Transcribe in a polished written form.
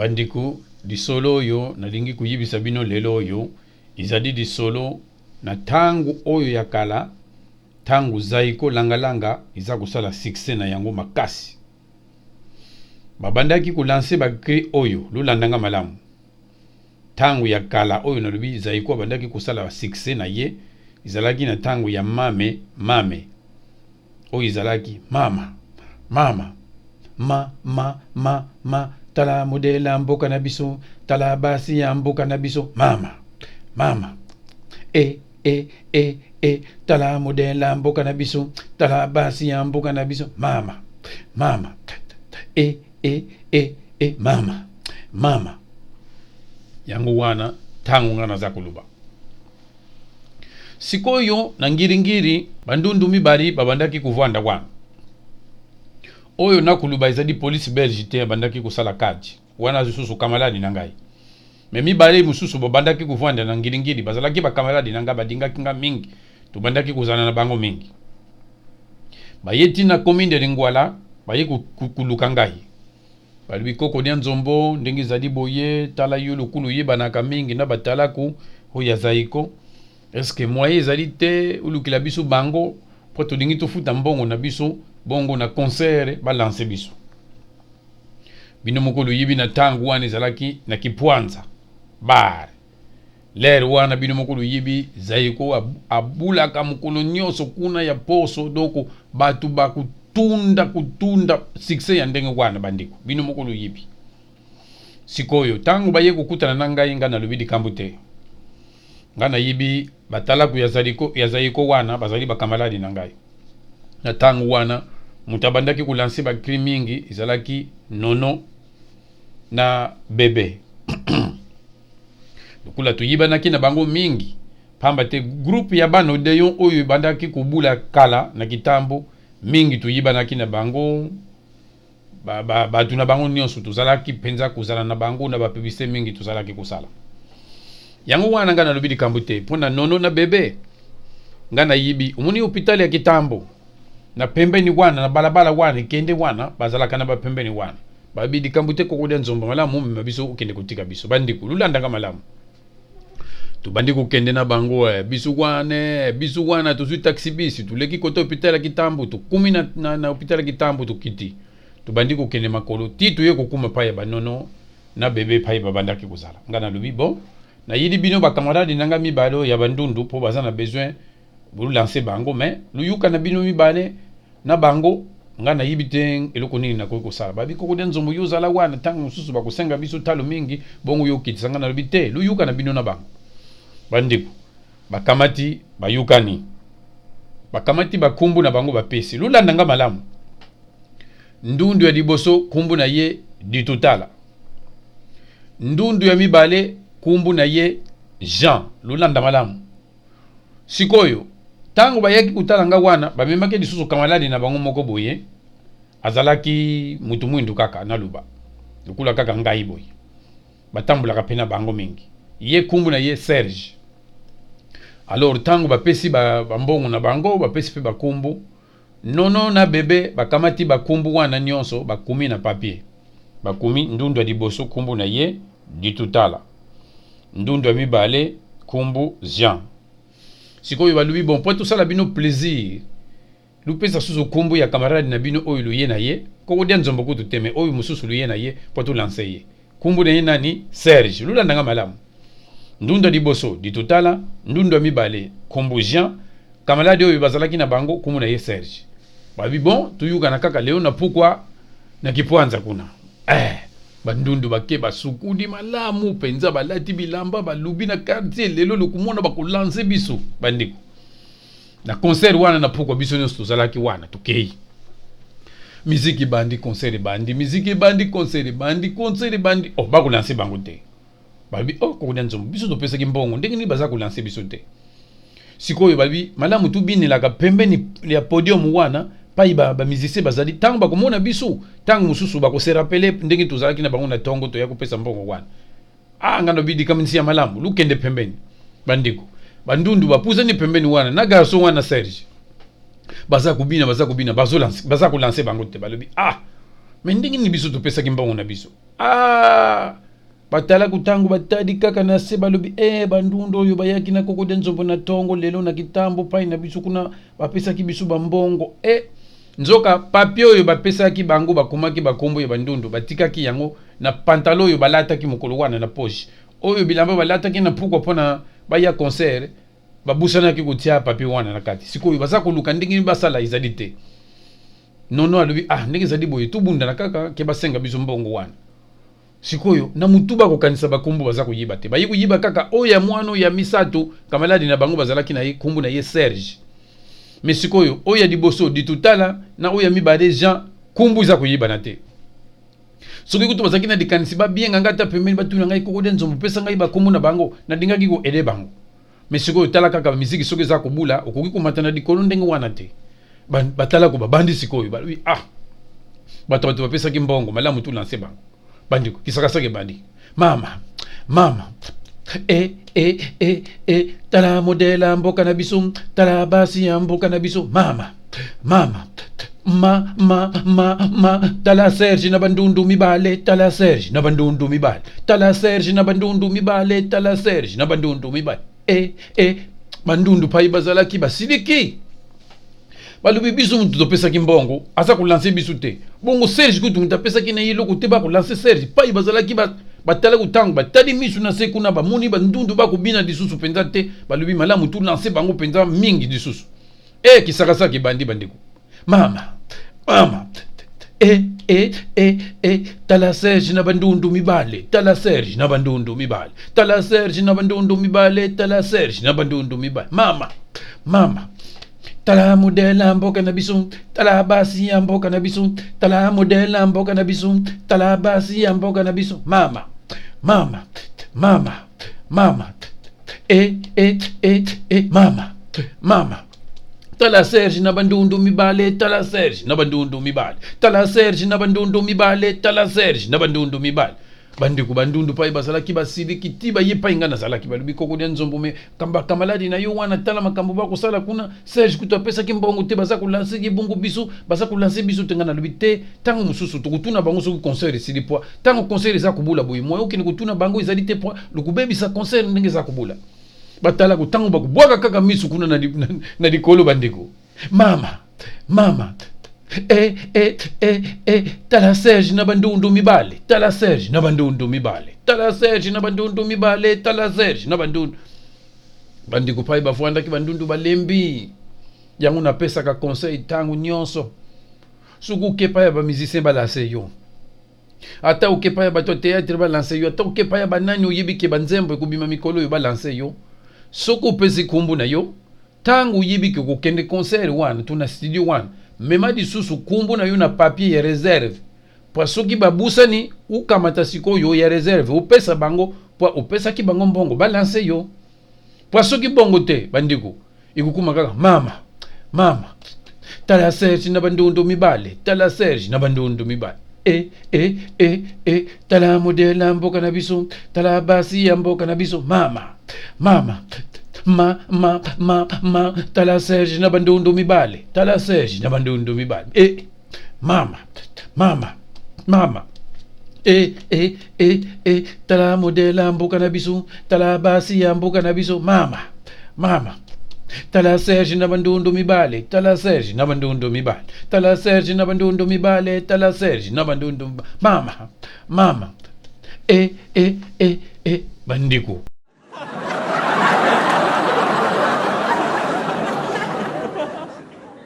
Bandeko, lisolo oyo nalingi koyebisa bino lelo oyo ezali lisolo na tango oyo ya kala, tango Zaiko Langa Langa eza kosala succès na yango makasi. Babandaki ko lancer ba cris oyo, lolanda nga malamu. Tango ya kala oyo nalobi Zaiko abandaki kosala succès na ye ezalaki na tango ya mame mame oyo ezalaki mama mama ma ma ma ma tala modele ya mboka na biso tala basi ya mboka na biso mama mama e e e e tala modele ya mboka na biso tala basi ya mboka na biso mama mama e e e e mama mama yango wana ntango ngai naza koloba sikoyo na ngiringiri bandundu mibali babandaki kovanda wana oyo nakoloba ezali polisi belge te abandaki kosala kadi wana lisusu kamaladi na ngai me mibale mosusu babandaki kovanda na ngiringiri bazalaki bakamaladi na ngai balingaki ngai mingi tobandaki kozala na bango mingi baye ti na commune de lingwala baye koluka ngai balobi koko dia nzombo ndenge ezali boye tala yo lokulu oyebanaka mingi na batalaku oyo ya zaiko eske moyen ezali te olukela biso bango mpo tolingi tofuta mbongo na biso bongo na concert balanse biso bino moko loyebi na ntango wana ezalaki na kipwanza bar lere wana bino moko loyebi zaiko abulaka mokolo nyonso kuna ya poso doko bato bakotunda kotunda succès ya ndenge wana bandeko bino moko loyebi sikoyo ntango baye kokutana na ngai ngai nalobi likambo te ngai nayebi batalaku ya zaiko, ya zaiko wana bazali bakamaladi na ngai na ntango wana moto abandaki kolanse bakri mingi ezalaki nono na bebe lokola toyibanaki na bango mingi pamba te groupe ya bana odeon oyo ebandaki kobula kala na kitambo mingi toyibanaki na bango bato na bango nyonso tozalaki mpenza kozala na bango na bapublicité mingi tozalaki kosala yango wana ngai nalobi likambo te mpo na nono na bebe ngai nayibi omoni hôpital ya kitambo na pembeni wana na balabala wana ekende wana bazalaka na bapembeni wana babi likambo te kokolia nzombo malamu omema biso okende kotika biso bandeko lulandaka malamu tobandi kokende na bango eh, biso wana eh, biso wana tozwi taxi bisi toleki kote hôpital ya kitambo tokumi na, na, na hôpital ya kitambo tokiti tobandi kokende makolo ti toye kokuma pai ya banono na bebe pai babandaki kozala ngai nalobi bon nayeli bino bakamarade na ngai mibale oyo ya bandundu mpo baza na besoin bolanse bango mais luyuka na bino mibale na bango ngai nayebi te eloko nini nakoki kosala babi kokodia nzombo yo ozala wana ntango mosusu bakosenga biso talo mingi bongo yo okitisa ngai nalobi te luyuka na bino na bango bandeko bakamati bayokani bakamati bakombo na bango bapesi lolanda nga malamu ndundu ya liboso kombo na ye ditotala ndundu ya mibale kombo na ye jean lolanda malamu Sikoyo, ntango bayaki kotala nga wana, bamemaki lisusu kamaladi na bango moko boye, azalaki moto mwindu kaka, naloba, lokola kaka ngai boye. Batambolaka mpe na bango mingi. Ye nkombo na ye Serge. Alors, ntango bapesi bambongo na bango, bapesi mpe bakombo, Nono na Bebe bakamati bakombo wana nyonso bakomi na papier. Bakomi ndundu ya liboso kombo na ye Ditutala. Ndundu ya mibale kombo Jean. Sikoyo balobi bon po tosala bino plaisir lupesa susu kombo ya camarade na bino oyo luye na ye kokodia nzombo kutu te mais oyo mosusu luye na ye po tolanse ye. Kombo na ye nani? Serge. Lolanda nga malamu. Ndunda liboso, Ditotala, ndunda mibale, kombo Jean, kamaladi oyo bazalaki na bango, kombo na ye Serge. Babi bon, toyukana kaka lelo na pokwa na kipwanza kuna. Eh, bandundu bake basukuli malamu mpenza, balati bilamba, balubi na quartier, lelo lokumona bakolanse biso bandeko. Na concert wana na pokwa biso nyonso tozalaki wana, tokei. Miziki ebandi, concert ebandi, miziki ebandi, concert ebandi, concert ebandi. Oh, bakolanse bango te. Balobi, oh, kokolia nzombo, biso topesaki mbongo, ndenge nini baza kolanse biso te? Sikoyo balobi, malamu tobinelaka pembeni ya podium wana, pai ba, ba musicien bazali, ntango bakomona biso, ntango mosusu bakose rappeler ndenge tozalaki na bango na tongo toya kopesa mbongo wana. Ah, nga nalobi likambo ya malamu, lukende pembeni. Bandeko, bandundu bapusani pembeni wana na garçon wana Serge. Baza kobina, baza kobina, baza kolanse bango te. Balobi, ah, Mais ndenge nini biso topesaki mbongo na biso? Ah! Batalaku ntango batali kaka na se, balobi e bandundu oyo bayaki na koko dia nzombo na tongo lelo na kitambo pai na biso kuna bapesaki biso bambongo. E nzoka papier oyo bapesaki bango, bakomaki bakombo ya bandundu, batikaki yango na pantalon oyo balataki mokolo wana na poche. Oyo bilamba balataki na pukwa mpona baya concert, babusanaki kotia papier wana na kati. Sikoyo baza koluka ndenge nini basala, ezali te. Nono alobi: ah, ndenge ezali boye, tobundana kaka ke basenga biso mbongo wana. Sikoyo na mutu bakokanisa bakombo, baza koyiba te, bayi koyiba kaka oyo ya mwana oyo ya misato, camarade na bango bazalaki na ye, kombo na ye Serge. Mais sikoyo oyo ya liboso Ditutala na oyo ya mibale Jean, kombo eza koyebana te. Soki kutu bazalaki na likanisi, babienga ngai ata pembeni, batuna ngai: koko de nzombo, pesa ngai bakombo na bango, nalingaki koaider bango. Mais sikoyo tala kaka miziki, soki eza kobula, okoki komata na likolo ndenge wana te. Batalako babandi sikoyo, balobi: ah, bato bapesaki mbongo malamu, tolancer bango. Bandeko, kisakasaka ebandi. Mama, mama, e e e e, tala modèle ya mboka na biso, tala basi ya mboka na biso. Mama, mama, ma ma ma ma, tala Serge na bandundu mibale, tala Serge na bandundu mibale, tala Serge na bandundu mibale, tala Serge na bandundu mibale. E e, bandundu pai bazalaki basiliki, balobi: biso motu topesaki mbongo, aza kolancer biso te. Bongo Serge kutu moto apesaki na ye eloko te, bakolancer Serge? Pai bazalaki, batalaki ntango batali misu na se kuna, bamoni bandundu bakobina lisusu mpenza te. Balobi: malamu, tolancer bango mpenza mingi lisusu. E kisakasaka ebandi, bandeko. Mama, mama, e e e e, tala Serge na bandundu mibale, tala Serge na bandundu mibale, tala Serge na bandundu mibale, tala Serge na bandundu mibale. Mama, mama, tala modèle ya mboka na biso, tala basi ya mboka na biso, tala modèle ya mboka na biso, tala basi ya mboka na biso. Mama, mama, mama, mama, e e e e, mama, mama, tala Serge na bandundu mibale, tala Serge na bandundu mibale, tala Serge na bandundu mibale, tala Serge na bandundu mibale. Bandeko, bandundu pai bazalaki basiliki ti baye pai ngai nazalaki. Balobi: koko dia nzombo, mais kamba camarade na yo wana, tala makambo bakosala kuna. Serge kutu apesaki mbongo te, baza kolancer ye, bongo biso baza kolancer biso te. Ngai nalobi: te, ntango mosusu tokotuna bango soki concert esili. Poi ntango concert eza kobula boye, moye okende kotuna bango ezali te, poi lokobebisa concert ndenge eza kobula. Batalako ntango bakobwaka kaka misu kuna na likolo, bandeko. Mama, mama, e e e e, tala Serge na bandundu mibale, tala Serge na bandundu mibale, tala Serge na bandundu mibale, tala Serge na bandundu. Bandeko pai bavwandaki, bandundu balembi yango. Napesaka conseil ntango nyonso: soki okepa ya bamusicien, balancer yo, ata okepa ya bato ya théâtre, balancer yo, ata okepa ya banani, oyebi ke banzembo ekobima mikolo oyo, balancer yo. Soki opesi nkombo na yo, ntango oyebi ke kokende concert wana to na studio wana, mema lisusu nkombo na yo na papier ya réserve, po soki babusani, ukamata sikoyo ya réserve, opesa bango, po opesaki bango mbongo, balancer yo. Po soki bongo te, bandeko, ekokuma kaka mama, mama, tala Serge na bandundu mibale, tala Serge na bandundu mibale. E e e e, tala modèle ya mboka na biso, tala basi ya mboka na biso. Mama, mama, ma ma ma ma, tala Serge na bandundu mibale, tala Serge na bandundu mibale. E mama, mama, mama, e e e e, tala modèle ya mboka na biso, tala basi ya mboka na biso. Mama, mama, tala Serge na bandundu mibale, tala Serge na bandundu mibale, tala Serge na bandundu mibale, tala Serge na bandundu. Mama, mama, e e e e, bandeko.